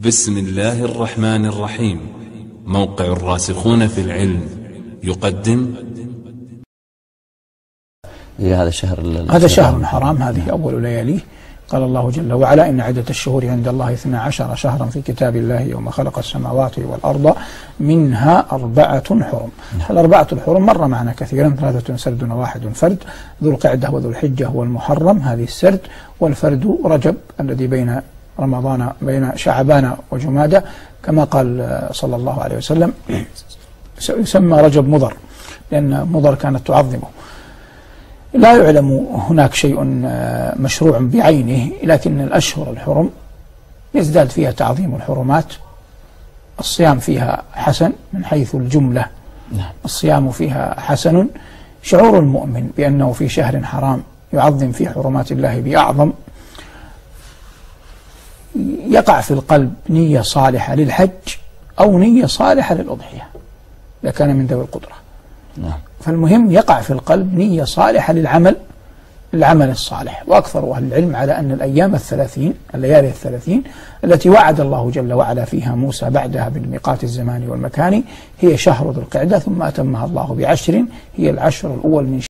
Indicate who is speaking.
Speaker 1: بسم الله الرحمن الرحيم. موقع الراسخون في العلم يقدم
Speaker 2: هذا الشهر،
Speaker 3: هذا شهر حرام، هذه أول لياليه. قال الله جل وعلا: إن عدة الشهور عند الله 12 شهرا في كتاب الله يوم خلق السماوات والأرض منها 4 حرم. الأربعة الحرم مر معنا كثيرا: 3 سرد وواحد فرد، ذو القعدة وذو الحجة والمحرم، هذه السرد، والفرد رجب الذي بين رمضان، بين شعبان وجمادة، كما قال صلى الله عليه وسلم يسمى رجب مضر لأن مضر كانت تعظمه. لا يعلم هناك شيء مشروع بعينه، لكن الأشهر الحرم يزداد فيها تعظيم الحرمات. الصيام فيها حسن من حيث الجملة، الصيام فيها حسن. شعور المؤمن بأنه في شهر حرام يعظم فيه حرمات الله بأعظم، يقع في القلب نية صالحة للحج أو نية صالحة للأضحية إذا كان من ذوي القدرة. فالمهم يقع في القلب نية صالحة للعمل الصالح. وأكثر أهل العلم على أن الأيام 30، الليالي 30 التي وعد الله جل وعلا فيها موسى بعدها بالميقات الزماني والمكاني، هي شهر ذو القعدة، ثم أتمها الله ب10، هي 10 الأول من